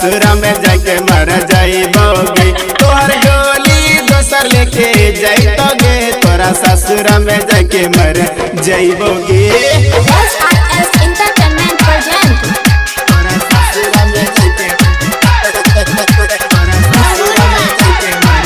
ससुरा में जाके मर जाइबोगे। तोहर डोली दोसर लेके जाइतोगे, तोरा ससुरा में जाके मर जाइबोगे। SRS Entertainment present. तोरा ससुरा में जाके, तोरा ससुरा में जाके मर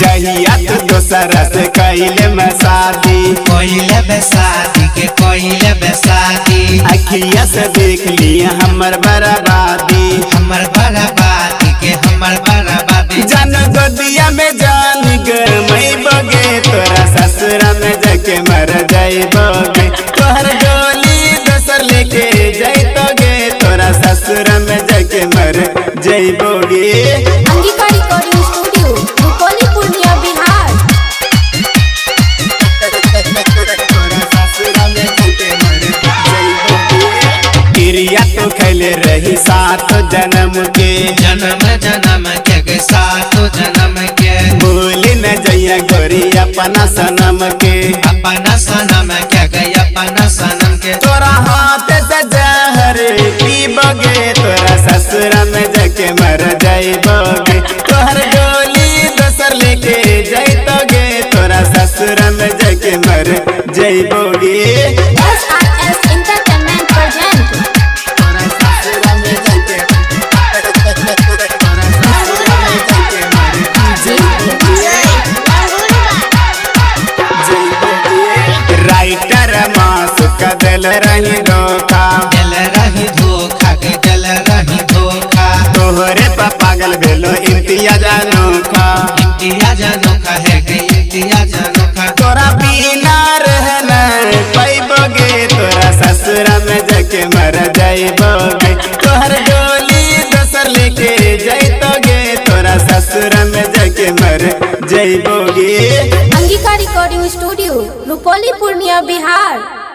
जहिया तू दोसरा से कैले में शादी, कोइले बेसादी के कोइले बेसादी, अखिया से देख लिया हमर बर्बादी, हमर बर्बादी के हमर बर्बादी। जान गोदिया में जान गई बगे, तोरा ससुरा में जाके मर जाइबोगे। तोहर डोली दोसर लेके जाइतोगे, तोरा ससुरा में जाके मर जाइबोगे। Angika Recording Studio, Rupauli, Purnia, Bihar. तोरा ससुरा में जाके मर जाइबोगे। क्रिया तो खैले रही सात जन्म के, जन्म जन्म के सातो जन्म के, भूल न जइया गोरी अपना सनम के, अपना सनम के गई अपना सनम के। तोरा हाथ से जहर पीबोगे, तोरा ससुरा में जाके मर जाइबोगे। तोहर डोली दोसर लेके जाइतोगे, तोरा ससुरा में जाके मर जाइबोगे। SRS Entertainment present. तोरा ससुरा में जाके, तोरा ससुरा में जाके मर जाइबोगे। राइटर मास का दिल रही धोखा, दिल रही धोखा के दिल रही धोखा, तोहरे पर पागल भेलो इम्तियाज अनोखा, इम्तियाज अनोखा है के इम्तियाज अनोखा। तोरा बिना रहना पैबोगे, तोरा ससुरा में जाके मर जाइबोगे। तोहर डोली दोसर लेके जाइतोगे, तोरा ससुरा में जाके मर जाइबोगे। Angika Recording Studio, Rupauli, Purnia, Bihar.